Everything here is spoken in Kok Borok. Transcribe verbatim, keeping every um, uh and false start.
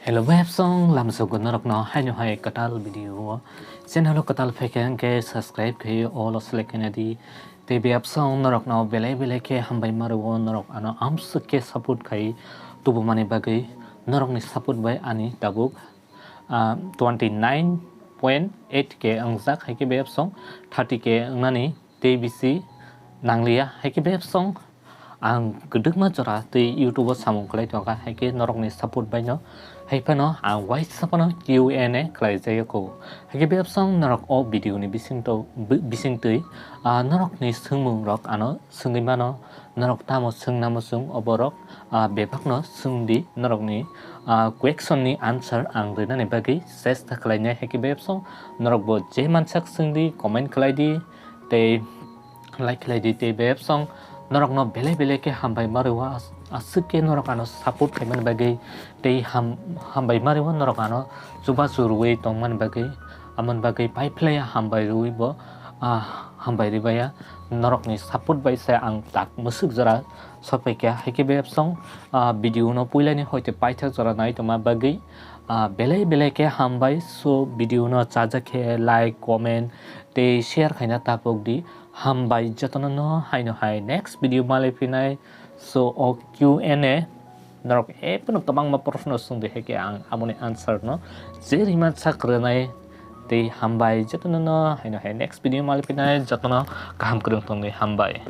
Hello, bayapsong lamsogo norokno haino hai kwtal video o channel o kwtal phaikha hwnkhe subscribe khai all o select khaina di. Tei bayapsong norokno belai belai khe hambai ma rwo, norok ano amswk khe support khai tubumani bagwi. Norokni support bai ani tabuk, ah, twenty nine point eight K wngjak, hai khe bayapsong thirty K wngnani tei bisi nangliya, hai khe bayapsong ang kwdwkma jora tei YouTube o samung khlai tongkha, hai khe norokni support baino hai phano ang waisa phano Q and A khlai jaya kho. Hai khe bayapsong norok o video ni bisingto-, bi-, bisingtwi, ah, norokni swngmung rok ano swngwi mano, norok tamo swngna muchung oborok, ah, bebakno swngdi, norokni, ah, question ni answer ang rwnani bagwi chesta khlainai, hai khe bayapsong norokbo je mansak swngdi comment khlaidi tei like khlai di, tei bayapsong norokno belai belai khe hambai ma rwo, as-, aswk khe norok ano support khaimani bagwi tei ham-, hambai ma rwo norok ano chubachu rwui tongmani bagwi, amoni bagwi paiphlaiya hambai rwui bo, ah, hambai rwbaiya. Norokni support bai se ang tak mwswk jora sophaikha, hai khe bayapsong, ah, video no puilani hoite paithak jora nai tongma bagwi, ah, belai belai khe hambai. So video no chajak khe like, comment tei share khaina tapok di. Hambai jotono no haino hai next video malai phinai. So o Q and A norok ephano kwbangma proshno swngdi, hai khe ang amoni answer no je rima sak rwnai. Tei hambai jotono no haino hai next video malai phinai, jotono kaham kwrwng tongdi, hambai.